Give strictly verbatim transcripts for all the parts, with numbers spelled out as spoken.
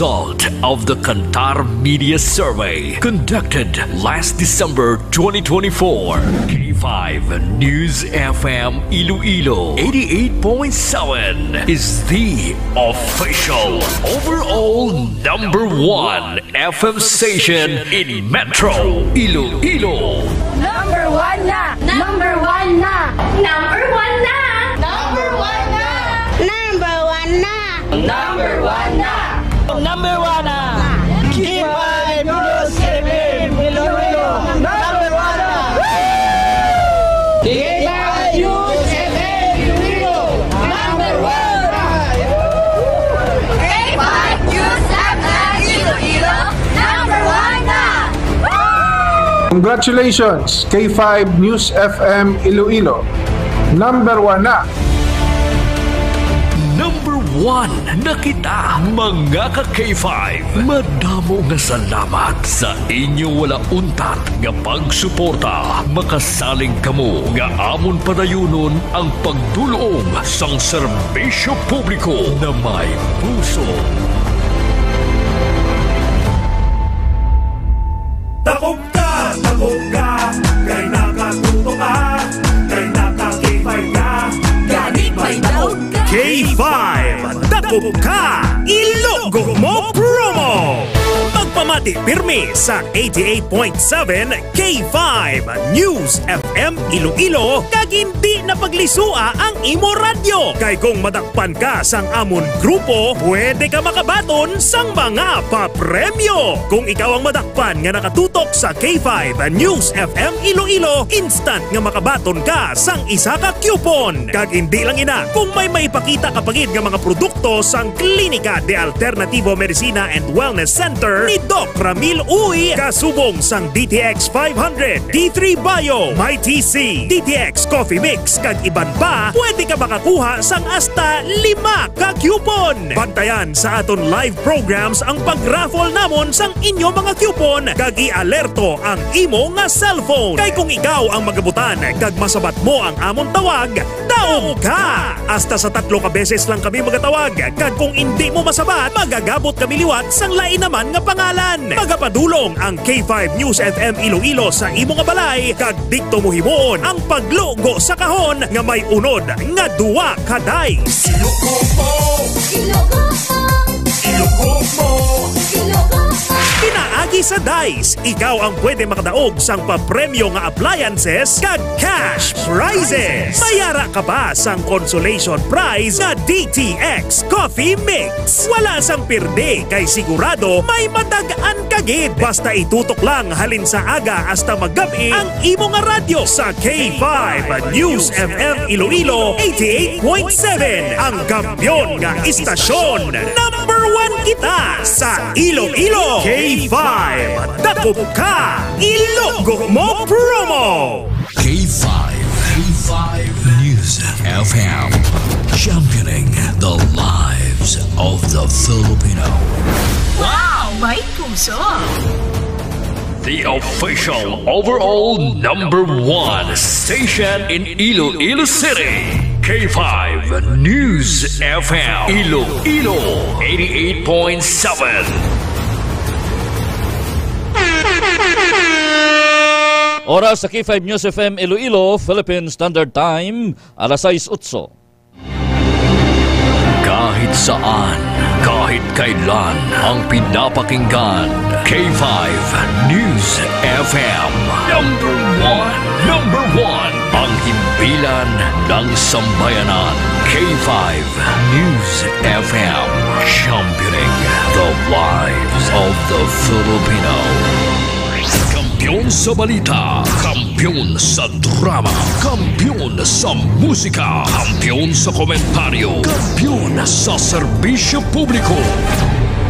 Result of the Kantar Media Survey conducted last December twenty twenty-four. K five News F M Iloilo eighty-eight point seven is the official overall number one F M station in Metro Iloilo. Number one na! Number one na! Number one na! Number one na! Number one na! Number one na! Number one na! K five News F M Iloilo! Number one na! K five News F M Iloilo! Number one na! K five News F M Iloilo! Number one na! Congratulations, K five News F M Iloilo. Number one na. Number one na kita, mga ka K five. Madamo nga salamat sa inyo wala untat nga pagsuporta. Makasalig kamo nga amon padayunon ang pagdul-ong sang serbisyo publiko na may puso. Takop ka, takop ka, kay nakatuto ka, kay naka K five ka, gani may daog ka. K five, takop ka, ilugo mo promo. Magpamati pirmi sa eighty-eight point seven K five News F M Iloilo, kag hindi na paglisua ang imo radyo. Kay kung madakpan ka sang amon grupo, pwede ka makabaton sang mga papremyo. Kung ikaw ang madakpan nga nakatutok sa K five News F M Iloilo, instant nga makabaton ka sang isa ka coupon. Kag hindi lang ina, kung may maipakita ka pa gid nga mga produkto sang Klinika de Alternativo Medicina and Wellness Center ni Doc Ramil Uy, kasubong sang D T X five hundred, D three Bio, My T C, D T X Coffee Mix, kag iban pa, pwede ka makakuha sang hasta lima ka coupon. Bantayan sa aton live programs ang pag-raffle namon sang inyo mga coupon, kag i-alerto ang imo nga cellphone. Kay kung ikaw ang magabutan kag masabat mo ang amon tawag, daog ka! Hasta sa tatlo ka beses lang kami magatawag, kag kung indi mo masabat, magagabot kami liwat sang lain naman nga pangalan. Magapadulong ang K five News F M Iloilo sa imo nga balay, kag didto mo himuon ang paglugo sa kahon nga may unod nga duwa ka dice. Ilugo mo! Ilugo mo! Ilugo mo! Ilugo mo! Pinaagi sa dice, ikaw ang pwede makadaog sang papremyo nga appliances kag cash prizes. May ara ka pa sang consolation prize nga D T X Coffee Mix. Wala sang pirdi kay sigurado may matag-an ka gid. Basta itutok lang halin sa aga hasta maggab-i ang imo nga radyo sa K five News F M Iloilo eighty-eight point seven, ang kampiyon nga istasyon. Number one kita sa Iloilo. K five, dakop ka, ilugo mo promo. K five, K five News F M, championing the lives of the Filipino. Wow, may puso! The official overall number one station in Iloilo City, K five News F M, Iloilo eighty-eight point seven. Oras sa K five News F M Iloilo, Philippine Standard Time, alas sais otso. Kahit saan, kahit kailan, ang pinapakinggan, K five News F M. Number one, number one, ang himpilan ng sambayanan, K five News F M, championing the lives of the Filipino. Kampiyon sa balita, kampiyon sa drama, kampiyon sa musika, kampiyon sa komentaryo, kampiyon sa serbisyo publiko.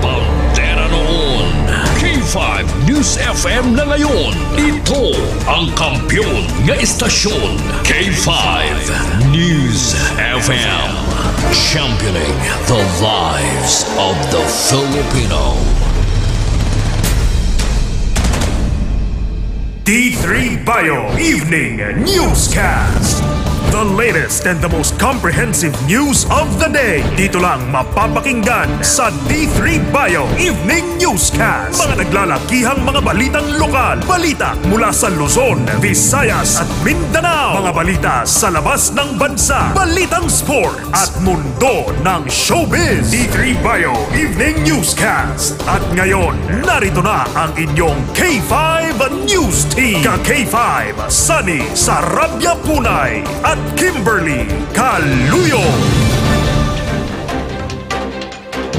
Bandera noon, K five News F M na ngayon. Ito ang kampiyon nga istasyon, K five News F M. Championing the lives of the Filipino. D three Bio Evening Newscast. The latest and the most comprehensive news of the day. Dito lang mapapakinggan sa D three Bio Evening Newscast. Mga naglalakihang mga balitang lokal, balita mula sa Luzon, Visayas at Mindanao, mga balita sa labas ng bansa, balitang sport, at mundo ng showbiz. D three Bio Evening Newscast. At ngayon, narito na ang inyong K five News Team. Ka K five, Sunny Sarabia Punay at Kimberly Caluyo.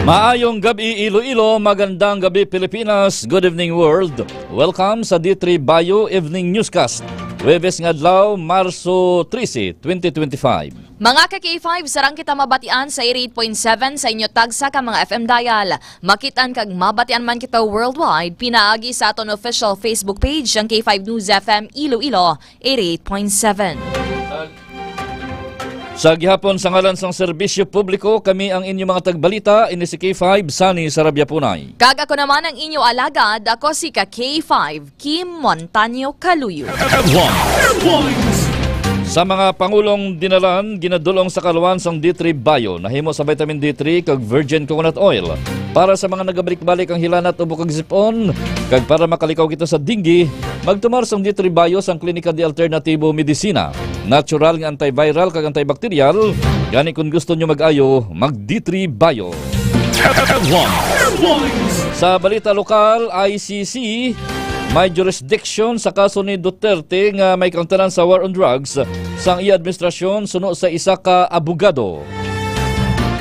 Maayong gabi, Iloilo. Magandang gabi, Pilipinas. Good evening, world. Welcome sa D three Bio Evening Newscast. Huwebes nga adlaw, Marso trese, twenty twenty-five. Mga ka K five, sarang kita mabatian sa eighty-eight point seven sa inyo tagsa ka mga F M dial. Makitaan kag mabatian man kita worldwide pinaagi sa aton official Facebook page, ang K five News F M Iloilo, eighty-eight point seven. Sa gihapon, sa ngalan sang serbisyo publiko, kami ang inyo mga tagbalita, ini si K five, Sunny Sarabia Punay. Kag ako naman ang inyo alagad, ako si ka K five, Kim Montaño Caluyo. Headlines. Sa mga pangulong dinalan, ginadulong sa kaluan sang D three Bio, nahimo sa vitamin D three kag virgin coconut oil. Para sa mga nagabalik-balik ang hilanat o bukag sip-on, kag para makalikaw kita sa dengue, magtumar sang D three Bio sang Klinika de Alternativo Medicina. Natural nga antiviral kag antibacterial, gani kon gusto nyo mag-ayo, mag D three Bio. Headlines. Sa balita lokal, I C C may jurisdiction sa kaso ni Duterte nga may kaangtanan sa war on drugs sang iya administrasyon suno sa isa ka abogado.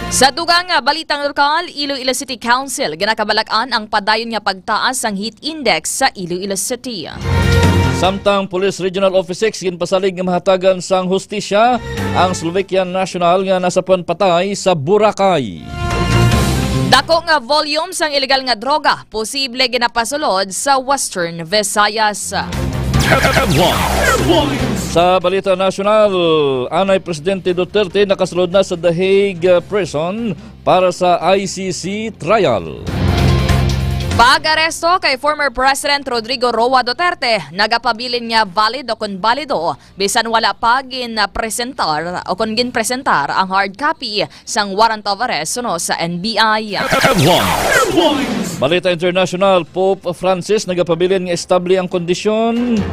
Sa dugang nga balitang lokal, Iloilo City Council ginakabalak-an ang padayon nga pagtaas sang heat index sa Iloilo City. Samtang Police Regional Office six ginpasalig nga mahatagan sang hustisya ang Slovakian national nga nasapuan patay sa Boracay. Dako nga volume sang iligal nga droga posible ginapasulod sa Western Visayas. Headlines. Sa balita nasyonal, anay Presidente Duterte nakasulod na sa The Hague Prison para sa I C C trial. Pag-aresto kay former President Rodrigo Roa Duterte nagapabilin nga valid o kon balido bisan wala pa ginpresentar o kon ginpresentar ang hard copy sang warrant of arrest suno sa N B I. Headlines. Balita international, Pope Francis nagapabilin nga estable ang kondisyon.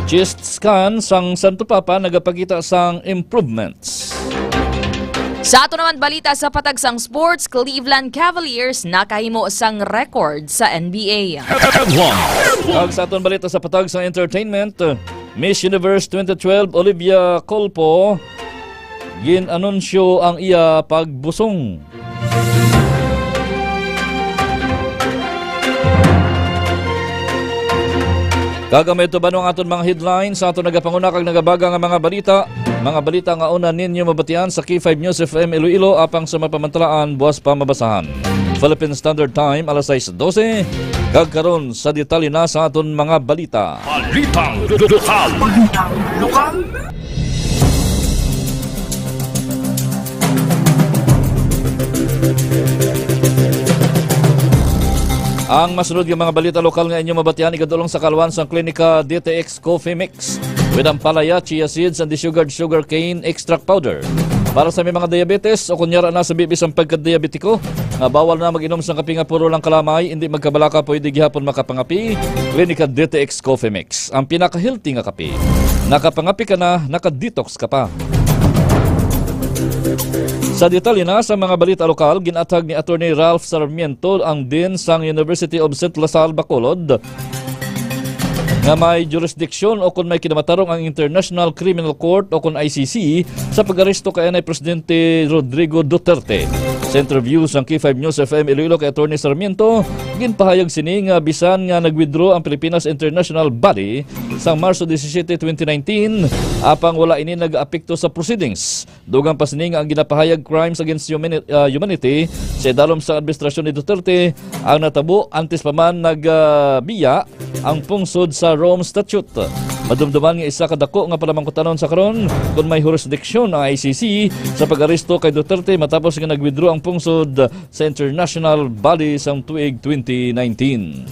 Chest scan sang Santo Papa nagapakita sang improvements. Sa ato naman balita sa patag sang sports, Cleveland Cavaliers nakahimo sang record sa N B A. Headlines. Kag sa aton balita sa patag sang entertainment, Miss Universe twenty twelve Olivia Colpo gin-anunsyo ang iya pagbusong. Kag ang may tuban ang aton mga headlines sa aton nagapanguna kag nagabaga nga mga balita. Mga balita nga una ninyo mabatian sa K five News F M Iloilo, apang sa mapamantalaan buwas pa mabasahan. Philippine Standard Time, alas sais dose. Kag karon sa detalye na sa aton mga balita. Balitang lokal. Balitang lokal. Ang masunod nga mga balita lokal nga inyo mabatian igadulong sa kaluan sang Klinika D T X Coffee Mix with ampalaya, chia seeds, and the sugared sugar cane extract powder. Para sa may mga diabetes o kunyara na sa bibi sang pagka-diabetiko nga bawal na mag-inom sang kape nga puro lang kalamay, hindi magkabalaka, pwede gihapon makapangapi. Klinika D T X Coffee Mix, ang pinaka-healthy nga kape. Nakapangapi ka na, naka-detox ka pa. Sa detalye na sa mga balita lokal, ginathag ni Attorney Ralph Sarmiento, ang Dean sang University of Saint La Salle, Bacolod, nga may jurisdiction o kon may kinamatarong ang International Criminal Court o kon I C C sa pag-aresto kay anay Presidente Rodrigo Duterte. Sa interview sang K five News F M Iloilo kay Attorney Sarmiento, ginpahayag sini nga bisan nga nag-withdraw ang Pilipinas International Body sang Marso disisiete, twenty nineteen, apang wala ini nag-apekto sa proceedings. Dugang pa sini nga ang ginapahayag crimes against humani-, ah, humanity sa idalom sa administrasyon ni Duterte ang natabo antes pa man nag, ah, biya ang pungsod sa Rome Statute. Madumduman nga isa ka dako nga panamangkutanon sa karon kon may jurisdiction ang I C C sa pag-aresto kay Duterte matapos nga nag-withdraw ang pungsod sa international body sang tuig twenty nineteen.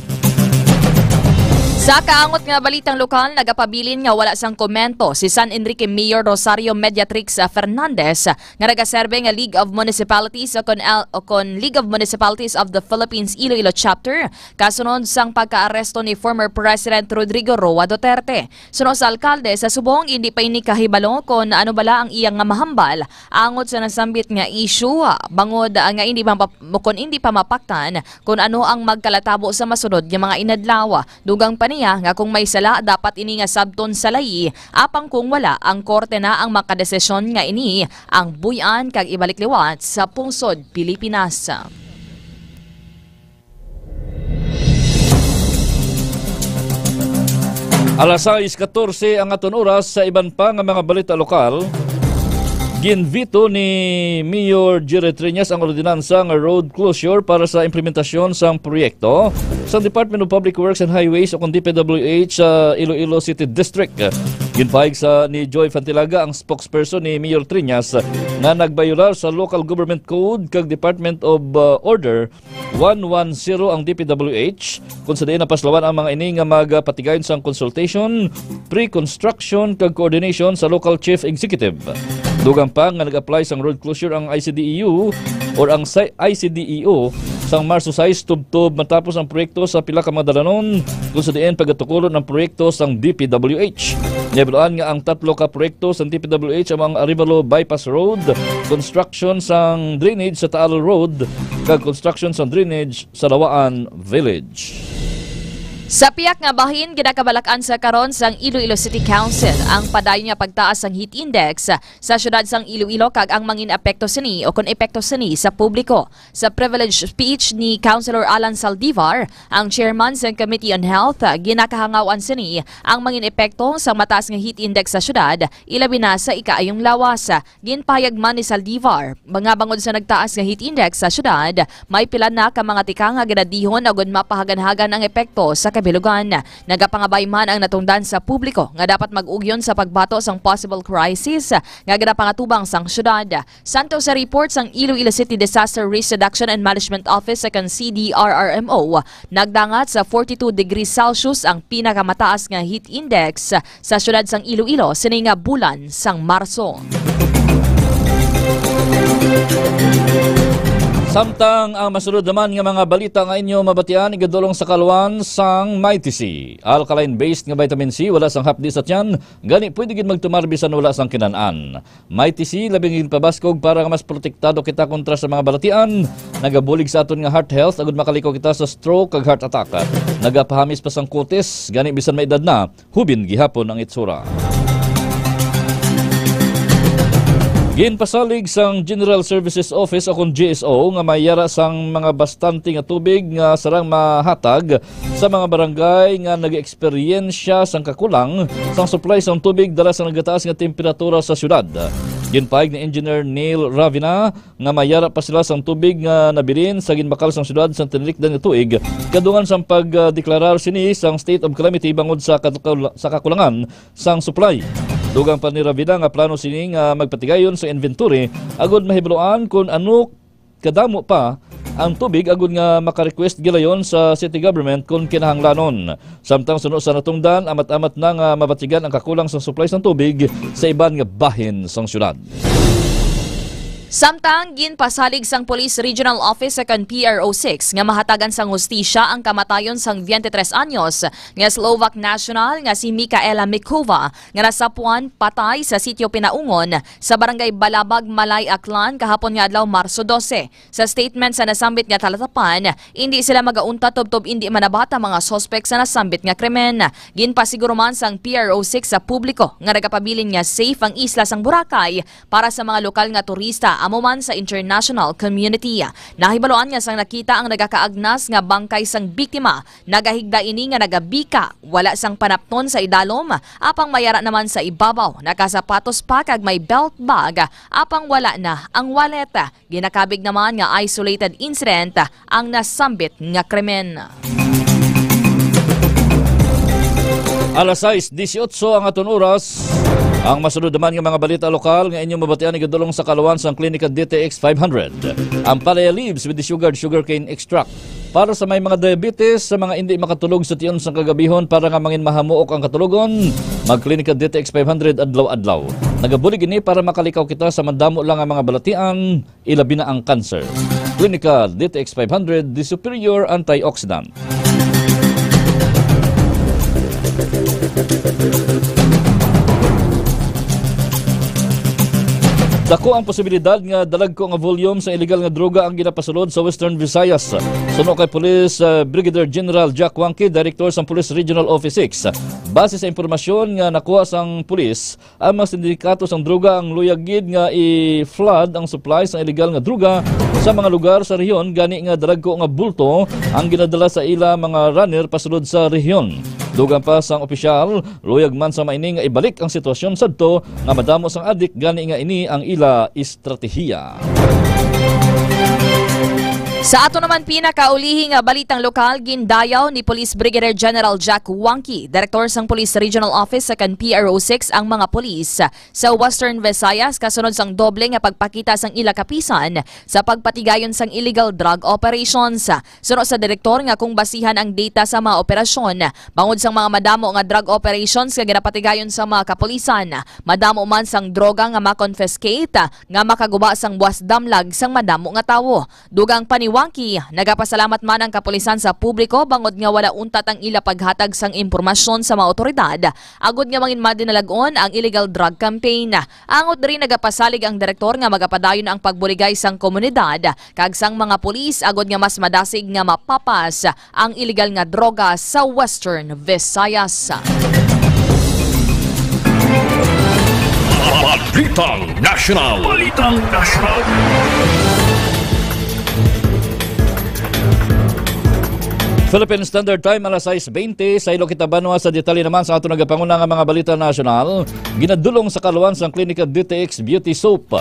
Sa kaangot nga balitang lokal, nagapabilin nga wala sang komento si San Enrique Mayor Rosario Mediatrix, ah, Fernandez, nga nagaserbe nga League of Municipalities o kon, o kon League of Municipalities of the Philippines Iloilo Chapter, kasunod sang pagkaaresto ni former President Rodrigo Roa Duterte. Suno sa alkalde sa subong, hindi pa ini kahibalo kon ano bala ang iya nga mahambal angot sa nasambit nga issue, bangod, ah, nga hindi mapap-, kon hindi pa mapaktan kon ano ang magkalatabo sa masunod nga mga inadlaw. Dugang pa niya nga kung may sala, dapat ini nga sabton sa layi, apang kung wala, ang korte na ang makadesisyon nga ini ang buy-an kag ibalik liwat sa pungsod Pilipinas. Alas sais katorse ang aton oras. Sa iban pa nga mga balita lokal, ginveto ni Mayor Jerry Triñas ang ordinansa nga road closure para sa implementasyon sang proyekto sang Department of Public Works and Highways o kon D P W H sa Iloilo City District. Ginpahayag sa ni Joy Fantilaga, ang spokesperson ni Mayor Triñas, nga nagbayolar sa Local Government Code kag Department of, uh, Order one one zero ang D P W H, kung sa diin napaslawan ang mga ini nga magapatigayon sang consultation, pre-construction, kag coordination sa local chief executive. Dugang pa nga nag-apply sang road closure ang I C D E U or ang sa-, I C D E O sang Marso sais, tubtob matapos ang proyekto sa pila ka mga dalanon, kung sa diin pagatukulon ang proyekto sang D P W H. Nahibaluan nga ang tatlo ka proyekto sang D P W H amo ang Arevalo Bypass Road, construction sang drainage sa Taal Road, kag construction sang drainage sa Lawaan Village. Sa pihak nga bahin, ginakabalak-an sa karon sang Iloilo City Council ang padayon nga pagtaas sang heat index sa siyudad sang Iloilo kag ang mangin epekto sini o kon epekto sini sa publiko. Sa privilege speech ni Councilor Alan Saldivar, ang chairman sang Committee on Health, ginakahangawan sini ang mangin epekto sang mataas nga heat index sa siyudad, ilabi na sa ikaayong lawas. Ginpahayag man ni Saldivar nga bangod sa nagtaas nga heat index sa siyudad, may pila na ka mga tika nga ginadihon agud mapahaganhagan ang epekto sa kabilugan. Nagapangabay man ang natungdan sa publiko nga dapat mag-ugyon sa pagbato sang possible crisis nga ginapangatubang sang siyudad. Santo sa report sang Iloilo City Disaster Risk Reduction and Management Office o kon C D R R M O, nagdangat sa forty-two degrees Celsius ang pinakamataas nga heat index sa siyudad sang Iloilo sini nga bulan sang Marso. Samtang ang masunod naman nga mga balita nga inyo mabatian, igadulong sa kaluan sang Mighty C. Alkaline-based nga vitamin C, wala sang hapdi sa tiyan, gani pwede gid magtumar bisan wala sang kinan-an. Mighty C, labing ginpabaskog para nga mas protektado kita kontra sa mga balatian. Nagabulig sa aton nga heart health agud makalikaw kita sa stroke kag heart attack. Nagapahamis pa sang kutis, gani bisan may edad na, hubin gihapon ang itsura. Ginpasalig sang General Services Office o kon G S O nga may yara sang mga bastante nga tubig nga sarang mahatag sa mga barangay nga nag-eksperyensya sang kakulang sang supply sang tubig dala sa nagataas nga temperatura sa syudad. Ginpahayag ni Engineer Neil Ravina nga may yara pa sila sang tubig nga nabilin sa ginbakal sang syudad sa tinilikdan nga tuig, kadungan sang pagdeklarar sini sang state of calamity bangod sa katukul-, sa kakulangan sang supply. Dugang pa ni Ravina nga plano sini nga magpatigayon sa inventory agud mahibaluan kon ano kadamo pa ang tubig agud nga maka-request gilayon sa city government kon kinahanglanon. Samtang suno sa natungdan, amat-amat na nga mabatigan ang kakulang sa supply sang tubig sa iban nga bahin sang syudad. Samtang ginpasalig sang Police Regional Office o kon P R O six nga mahatagan sang hustisya ang kamatayon sang twenty-tres anyos nga Slovak national nga si Micaela Mikova nga nasapuan patay sa Sitio Pinaungon sa Barangay Balabag, Malay, Aklan, kahapon nga adlaw, Marso dose. Sa statement sa nasambit nga talatapan, indi sila magauntat tubtob indi manabata mga suspek sa nasambit nga krimen. Ginpasiguro man sang P R O six sa publiko nga nagapabilin nga safe ang isla sang Boracay para sa mga lokal nga turista, amo man sa international community. Nahibaluan nga sang nakita ang nagakaagnas nga bangkay sang biktima, nagahigda ini nga nagabika, wala sang panapton sa idalom, apang may yara naman sa ibabaw, nakasapatos pa kag may belt bag, apang wala na ang wallet. Ginakabig naman nga isolated incident ang nasambit nga krimen. Alas sais disiotso ang aton oras. Ang masunod naman nga mga balita lokal nga inyong mabatian igadulong sa kaluan sang Klinika D T X five hundred. Ang Palaya Leaves with the Sugared Sugarcane Extract. Para sa may mga diabetes, sa mga indi makatulog sa tion sang kagabihon para nga mangin mahamuok ang katulogon, mag-Klinika D T X five hundred adlaw-adlaw. Nagabulig ini para makalikaw kita sa madamo lang nga mga balatian, ilabi na ang cancer. Klinika D T X five hundred, the superior antioxidant. Dako ang posibilidad nga dalagko nga volume sa illegal nga droga ang ginapasulod sa Western Visayas. Suno kay Police, uh, Brigadier General Jack Wangki, Director sang Police Regional Office six. Base sa impormasyon nga nakuha sang pulis, ang mga sindikato sang droga ang luyag gid nga i-flood ang supply sang illegal nga droga sa mga lugar sa rehiyon, gani nga dalagko nga bulto ang ginadala sa ila mga runner pasulod sa rehiyon. Dugang pa sang opisyal, luyag man sa maini nga ibalik ang sitwasyon sadto nga madamo sang adik, gani nga ini ang ila estratehiya. Sa ato naman pinakaulihi nga balitang lokal, gindayaw ni Police Brigadier General Jack Wangki, Direktor sang Police Regional Office sa kan P R O six, ang mga pulis sa Western Visayas kasunod sang doble nga pagpakita sang ila kapisan sa pagpatigayon sang illegal drug operations. Suno sa direktor nga kung basihan ang data sa mga operasyon bangod sang mga madamo nga drug operations nga ginapatigayon sa mga kapulisan, madamo man sang droga nga ma-confiscate nga makaguba sang buwas damlag sang madamo nga tawo. Dugang pa ni Wangki, nagapasalamat man ang kapulisan sa publiko bangod nga wala untat ang ila paghatag sang impormasyon sa mga awtoridad agod nga mangin madinalag-on ang illegal drug campaign. Angot diri nagapasalig ang direktor nga magapadayon ang pagbuligay sang komunidad kag sang mga pulis agod nga mas madasig nga mapapas ang illegal nga droga sa Western Visayas. Balitang National. Balitang National. Philippine Standard Time, alas sais bente, saylo kita banwa. Sa detalye naman sa ato nagapanguna nga mga balita nasyonal, ginadulong sa kaluan sang Klinika D T X Beauty Soap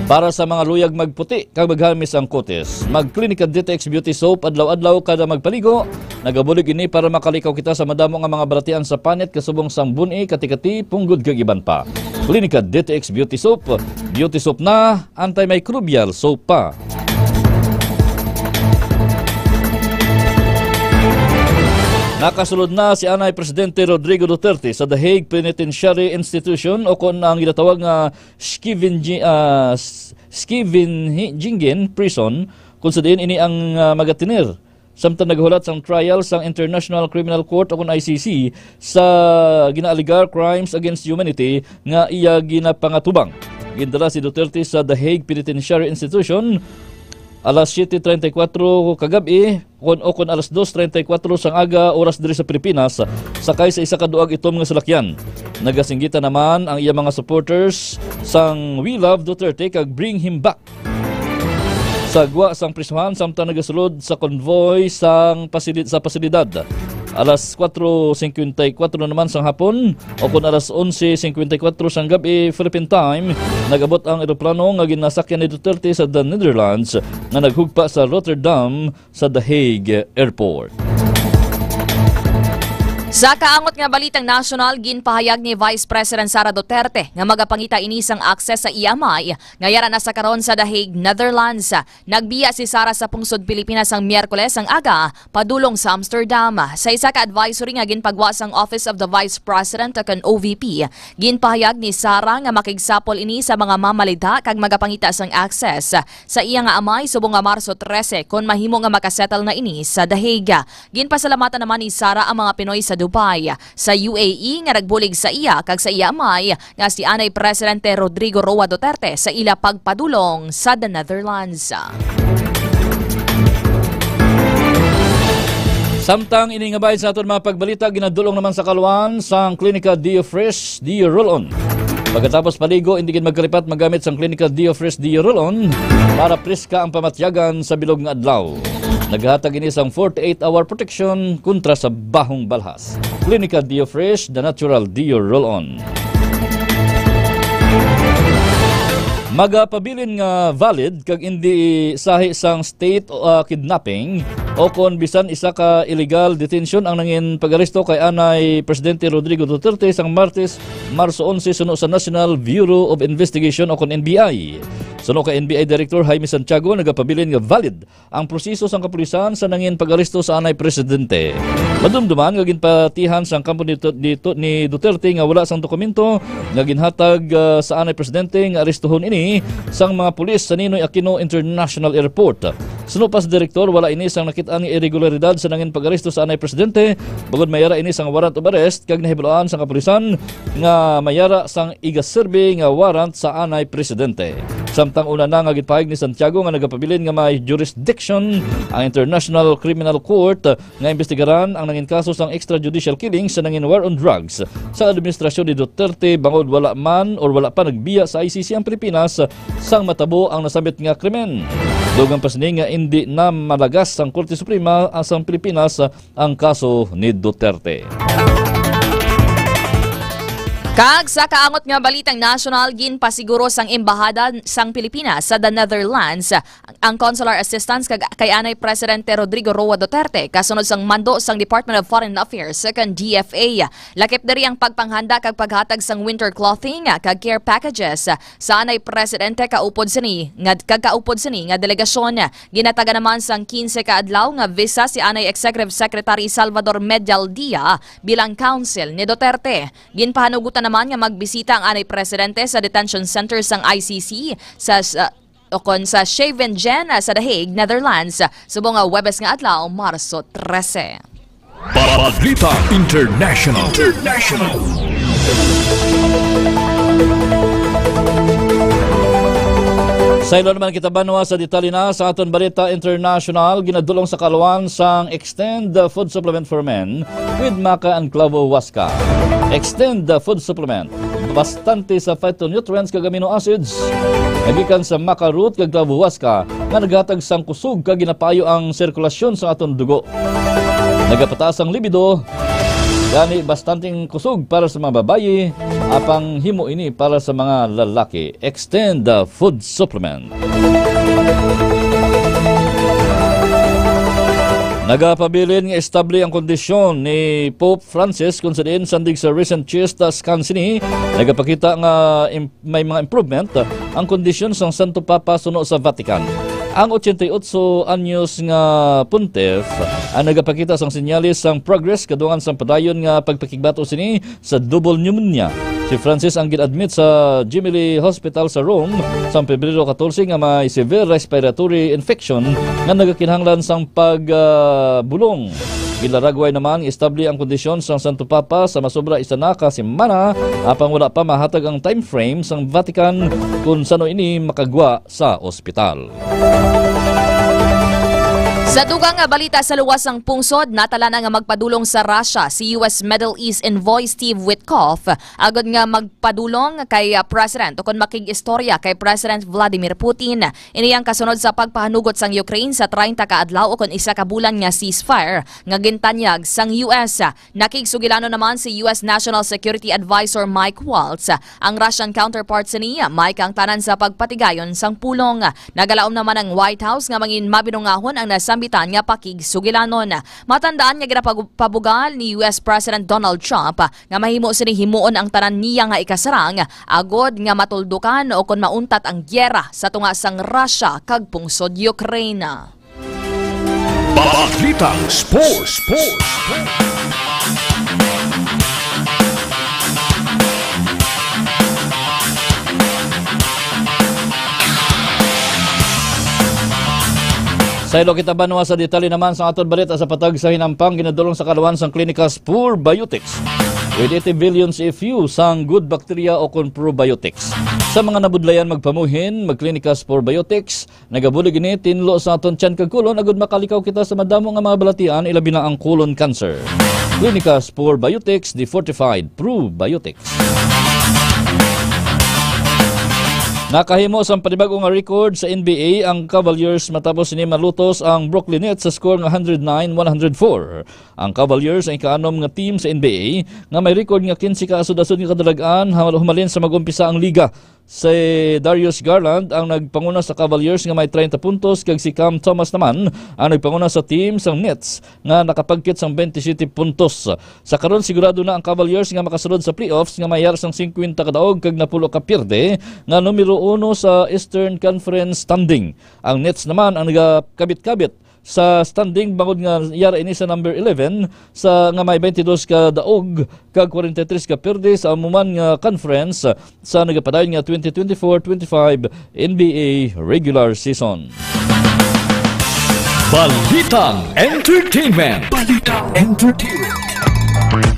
para sa mga luyag magputi kag maghalmis ang kutis. Mag-Klinika D T X Beauty Soap adlaw-adlaw kada magpaligo. Nagabulig ini para makalikaw kita sa madamo nga mga balatian sa panit kasubong sang bun-i, kati-kati, punggod kag iban pa. Klinika D T X Beauty Soap. Beauty soap na, antimicrobial soap pa. Nakasulod na si anay Presidente Rodrigo Duterte sa The Hague Penitentiary Institution, o kon ang ginatawag nga Scheveningen, ah, S-, Scheveningen Prison, kung sa diin ini ang, ah, magatener samtang naghulat sang trial sang International Criminal Court, o kon I C C, sa ginaalegar crimes against humanity nga iya ginapangatubang. Gindala si Duterte sa The Hague Penitentiary Institution alas siete treinta y cuatro kagab-i, kon, o kon alas dos treinta y cuatro sang aga, oras diri sa Pilipinas, sakay sa isa ka duag itom nga salakyan. Nagasinggitan naman ang iya mga supporters sang We Love Duterte kag Bring Him Back sa gwa sang prisuhan samtang nagasulod sa convoy sang pasili-, sa pasilidad. Alas kuwatro singkwenta y kuwatro naman sang hapon, o kon alas onse singkwenta y kuwatro sang gab-i, Philippine time, nag-abot ang eroplano nga ginasakyan ni Duterte sa The Netherlands nga naghugpa sa Rotterdam sa The Hague Airport. Sa kaangot nga balitang nasyonal, ginpahayag ni Vice President Sara Duterte nga magapangita ini sang access sa iya amay nga yara na sa karon sa The Hague, Netherlands. Nagbiya si Sara sa pungsod Pilipinas sang Miyerkules ang aga padulong sa Amsterdam. Sa isa ka advisory nga ginpagwa sang Office of the Vice President o kon O V P, ginpahayag ni Sara nga makigsapol ini sa mga mamalidha kag magapangita sang access sa iya nga amay subong nga Marso trese, kon mahimo nga makasettle na ini sa The Hague. Ginpasalamatan naman ni Sara ang mga Pinoy sa Dubai, sa U A E nga nagbulig sa iya kag sa iya amay nga si anay Presidente Rodrigo Roa Duterte sa ila pagpadulong sa The Netherlands. Samtang ini nga bahin sa aton mga pagbalita, ginadulong naman sa kaluan sang Klinika Dio Fresh, Dio Roll-On. Pagkatapos paligo, hindi gid magkalipat magamit sang Klinika Dio Fresh, Dio Roll-On para preska ang pamatyagan sa bilog nga adlaw. Naghatag ini sang forty-eight hour protection kontra sa bahong balhas. Klinika Dio Fresh, the natural Dio Roll-On. Magapabilin nga valid kag indi sahi sang state, uh, kidnapping O kon bisan isa ka illegal detention ang nangin pag-aresto kay anay Presidente Rodrigo Duterte sang Martes, Marso onse, suno sa National Bureau of Investigation o kon N B I. Suno kay N B I Director Jaime Santiago, nagapabilin nga valid ang proseso sang kapulisan sa nangin pag-aresto sa anay presidente. Madumduman nga ginpatihan sang kampo ni, Tu- ni, Tu- ni Duterte nga wala sang dokumento nga ginhatag, ah, sa anay presidente nga arestuhon ini sang mga pulis sa Ninoy Aquino International Airport. Suno pa sa direktor, wala ini sang nakit-an nga irregularidad sa nangin pag-aresto sa anay presidente, bangod may ara ini sang warrant of arrest kag nahibaluan sang kapulisan nga may ara sang igaserbi nga warrant sa anay presidente. Samtang una na nga gipahayag ni Santiago nga nagapabilin nga may jurisdiction ang International Criminal Court nga imbestigaran ang nangin kaso sang extrajudicial killing sa nangin war on drugs sa administrasyon ni Duterte, bangod wala man or wala pa nagbiya sa I C C ang Pilipinas sang matabo ang nasambit nga krimen. Dugang pa sini nga indi na malagas sang Korte Suprema sang Pilipinas ang kaso ni Duterte. Kag sa kaangot nga balitang nasyonal, ginpasiguro sang Embahada sang Pilipinas sa The Netherlands ang consular assistance kag kay anay Presidente Rodrigo Roa Duterte, kasunod sang mando sang Department of Foreign Affairs kag D F A. Lakip diri ang pagpanghanda kag paghatag sang winter clothing kag care packages sa anay Presidente kaupod sini nga, kag kaupod sini nga delegasyon. Ginatagan naman sang quince ka adlaw nga visa si anay Executive Secretary Salvador Medialdea bilang counsel ni Duterte. Ginpahanugutan naman nga magbisita ang anay presidente sa detention center sang I C C sa, sa, o kon sa Scheveningen sa The Hague, Netherlands, subong nga Huwebes nga adlaw, Marso trese. Balita International. International. Saylo naman kita, banwa, sa detalye na sa aton balita international. Ginadulong sa kaluan sang Extend the Food Supplement for Men with Maca and Clavo Huasca. Extend the Food Supplement. Bastante sa phytonutrients kag amino acids nga gikan sa maca root kag clavo huasca nga naghatag sang kusog kag ginapaayo ang sirkulasyon sa aton dugo. Nagapataas ang libido, gani bastanteng kusog para sa mga babayi, apang himo ini para sa mga lalaki. Extend the food supplement. Nagapabilin nga estable ang kondisyon ni Pope Francis, kung sa diin sandig sa recent chest scan sini, nagapakita nga im-, may mga improvement ang kondisyon sang Santo Papa suno sa Vatican. Ang ochenta y ocho anyos nga pontiff ang nagapakita sang senyales sang progress kadungan sang padayon nga pagpakigbato sini sa double pneumonia. Si Francis ang gin-admit sa Gemelli Hospital sa Rome sang Pebrero katorse nga may severe respiratory infection nga nagakinahanglan sang pag, ah, bulong. Gilaragway naman nga estable ang kondisyon sang Santo Papa sa masobra isa na ka semana, apang wala pa mahatag ang time frame sang Vatican kung sano ini makagwa sa ospital. Sa dugang nga balita, sa luwas sang pungsod, natala na nga magpadulong sa Russia si U S Middle East Envoy Steve Witkoff agod nga magpadulong kay, ah, President o kon makig-istorya kay President Vladimir Putin. Ini ang kasunod sa pagpahanugot sang Ukraine sa treinta ka adlaw o kon isa ka bulan nga ceasefire nga gintanyag sang U S. Nakigsugilanon naman si U S National Security Advisor Mike Waltz. Ang Russian counterpart sini, may kaangtanan sa pagpatigayon sang pulong. Nagalaom naman ang White House nga mangin mabinungahon ang nasambitan nga pakigsugilanon. Matandaan nga ginapabugal ni U S President Donald Trump nga mahimo sini himuon ang tanan niya nga ikasarang agod nga matuldukan o kon mauntat ang giyera sa tunga sang Russia kag pungsod Ukraine. Balitang Sports. Sports. Saylo kita, banwa, sa detalye naman sa aton balita sa patag sa hinampang ginadulong sa kaluan sang Clinicas Probiotics with eighty billion C F U sang good bacteria o kon probiotics. Sa mga nabudlayan magpamuhin, mag-Clinicas Probiotics. Nagabulig ini tinlo sa aton tiyan kag kulon agud makalikaw kita sa madamo nga mga balatian, ilabi na ang colon cancer. Clinicas Probiotics, the fortified probiotics. Nakahimo sang panibag-o nga record sa N B A ang Cavaliers matapos sini malutos ang Brooklyn Nets sa score nga hundred nine one hundred four. Ang Cavaliers ang ikaanom nga team sa N B A nga may record nga kinse ka asod-asod nga kadalag-an ha-, humalin sa mag-umpisa ang liga. Si Darius Garland ang nagpanguna sa Cavaliers nga may treinta puntos, kag si Cam Thomas naman ang nagpanguna sa team sang Nets nga nakapagkit sang twenty-seven puntos. Sa karon, sigurado na ang Cavaliers nga makasulod sa playoffs nga may yara sang singkwenta ka daog kag napulo ka pierde nga numero uno sa Eastern Conference standing. Ang Nets naman ang nagakabit-kabit sa standing bangod nga yara ini sa number eleven sa nga may twenty-dos ka daog kag forty-three ka pierde sa amo man nga conference sa nagapadayon nga twenty twenty-four twenty-five N B A regular season. Balitang Entertainment. Balitang Entertainment.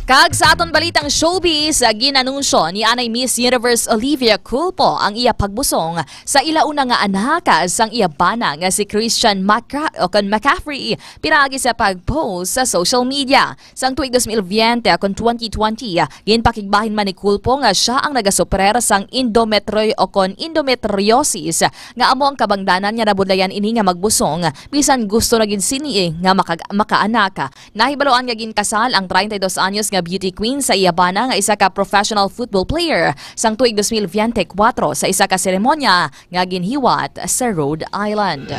Kag sa aton balitang showbiz, ginanunsyo ni anay Miss Universe Olivia Culpo ang iya pagbusong sa ila una nga anak sang iya bana nga si Christian Macra-, o kon McCaffrey, pinaagi sa pag-post sa social media. Sang tuig dos mil veinte kon twenty twenty, ginpakigbahin man ni Culpo nga sia ang nagasuprer sang endometri-, o kon endometriosis, nga amo ang kabangdanan nga nabudlayan ini nga magbusong, bisan gusto na gid sini nga makag-, makaanak. Nahibaluan nga ginkasal ang treinta y dos anyos nga beauty queen sa iya bana nga isa ka professional football player sang tuig dos mil veintikwatro sa isa ka seremonya nga ginhiwat sa Rhode Island.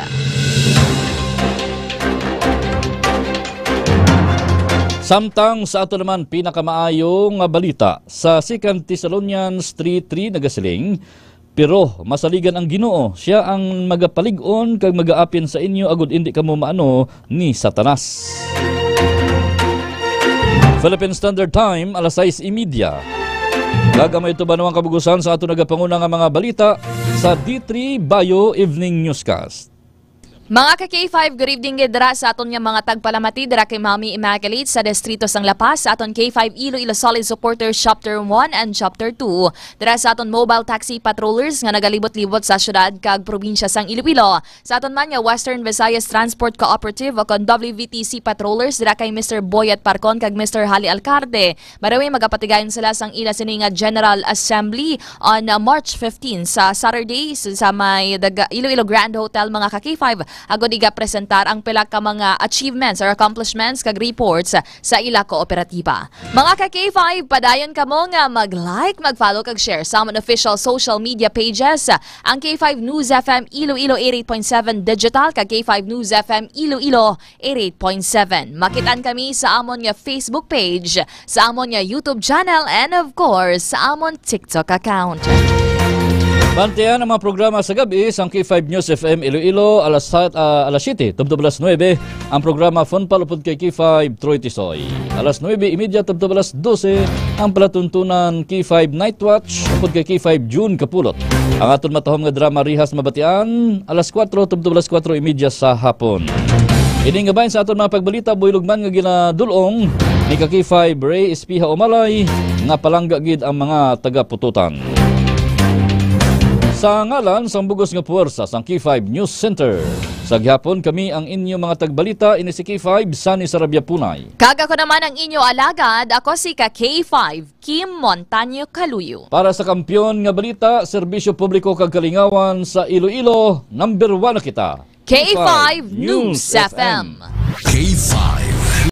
Samtang sa ato naman pinakamaayo nga balita, sa Second Thessalonians three three nagasiling, "Pero masaligan ang Ginoo, sia ang magapalig-on kag magaapin sa inyo agod indi kamo maano ni Satanas." Philippine Standard Time, alas sais y media. Kag amo ito ba naman kabugusan sa ato nagapanguna nga mga balita sa D three Bayo Evening Newscast. Mga ka K five, good evening gid dira sa aton nga mga tagpalamati dira kay Mami Immaculate sa distrito sang La Paz, sa aton K five Iloilo Solid Supporters Chapter one and Chapter two, dira sa aton mobile taxi patrollers nga nagalibot-libot sa syudad kag probinsya sang Iloilo, sa aton man nga Western Visayas Transport Cooperative o kon W V T C patrollers dira kay Mister Boyet Parcon kag Mister Hali Alcarte. By the way, magapatigayon sila sang ila sini nga General Assembly on, uh, March fifteen sa Saturday sa, sa may Daga-, Iloilo Grand Hotel, mga ka K five, agod igapresentar ang pila ka mga achievements or accomplishments kag reports sa ila kooperatiba. Mga ka K five, padayon kamo nga mag-like, mag-follow kag share sa amon official social media pages, ang K five News F M Iloilo eighty-eight point seven Digital kag K five News F M Iloilo eighty-eight point seven. Makitaan kami sa amon nga Facebook page, sa amon nga YouTube channel, and of course, sa amon TikTok account. Bantayan ang mga programa sa gab-i sang K five News F M Iloilo alas sat-, ah, alas siyete tubtob alas nuebe, ang programa Fun Pal upod kay K five Troy Tisoy. Alas nuebe y media tubtob alas dose, ang palatuntunan K five Night Watch upod kay K five June Kapulot. Ang aton matahom nga drama Rihas Mabatian, alas kuwatro tubtob alas kuwatro y media sa hapon. Ini nga bahin sa aton mga pagbalita, buylog man nga ginadul-ong ni ka K five Ray Espiha Umalay nga palangga gid ang mga taga-Pututan. Sa ngalan sang bugos nga puwersa sang K five News Center, sa gihapon kami ang inyo mga tagbalita, ini si K five Sunny Sarabia Punay. Kag ako naman ang inyo alagad, ako si ka K five Kim Montaño Caluyo. Para sa Kampiyon nga Balita, Serbisyo Publiko kag Kalingawan sa Iloilo, number one na kita. K five News F M. K five